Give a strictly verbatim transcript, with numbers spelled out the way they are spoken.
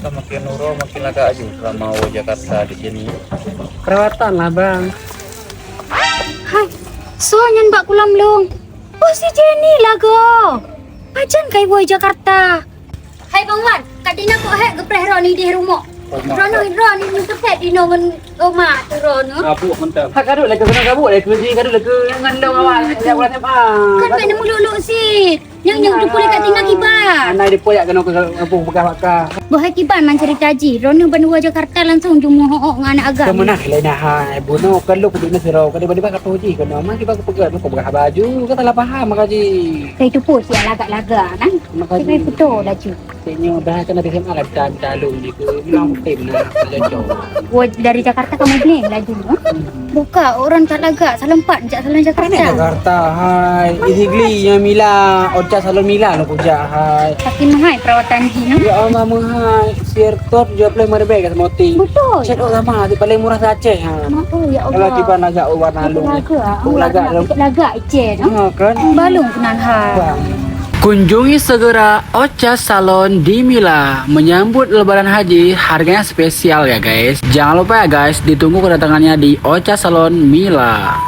Makin uroe makin lagak aju selama u Jakarta di sini. Perawatan lah, Bang. Hai, soe nyan bak kulam lông? Oh, si Jenny lagoe. Pajan ka iwoe Jakarta? Hai Bang Wan, ka tina kok hék geupreh droeneuh idéh rumoh. Droeneuh, droeneuh meuteupat inoe ngon Oma tu droeneuh. Mabuk mantap. Ha, kadut lé keu, kadut lé keu, kadut lé keu, ngon dong awak, jak bulan S M A. Kan bèk neumuluk-luk sit. Nyang, nyang teupeue ka tina kiban. Anak dia poyak kena aku, aku peugah baka. Boh hai kiban man cerita jih. Droeneuh bandua Jakarta langsung jumeuhook ngon aneuk agam. Keumeunah lé nah hai, bunoe ka lôn peuduek neuseurong, ka tiba-tiba ka toh jih keunoe. Man kiban kupeugah, kupeugah baju, ka salah paham ka jih. Kai teupeue siat lagak-lagak kan? Makajih. Kai peutoh laju. Kayaknya dah kena di S M A lah, kita, kita lalu je ke, memang tim nak, tak cocok. Oh, dari Jakarta kamu beli laju, ha? Hmm. Buka orang tak lagak, salon pat, jak salon Jakarta. Mana Jakarta, hai. Easy Glee yang Mila, Ocha salon Mila nak kujak, hai. Tapi mahal perawatan jih, ha? Ya Allah, mahal. Sirkot tujuh puluh lima ribu ka semoti. Betul. Cek dok sama, tu paling murah se Aceh, ha. Oh, ya Allah. Kalau kiban lagak warna lung. Lagak, oh, lagak lagak, lung. Lagak icen, ha? Ha, kan? Balung keunan, ha. Bang. Kunjungi segera Ocha Salon di Mila. Menyambut Lebaran Haji, harganya spesial ya guys. Jangan lupa ya guys, ditunggu kedatangannya di Ocha Salon Mila.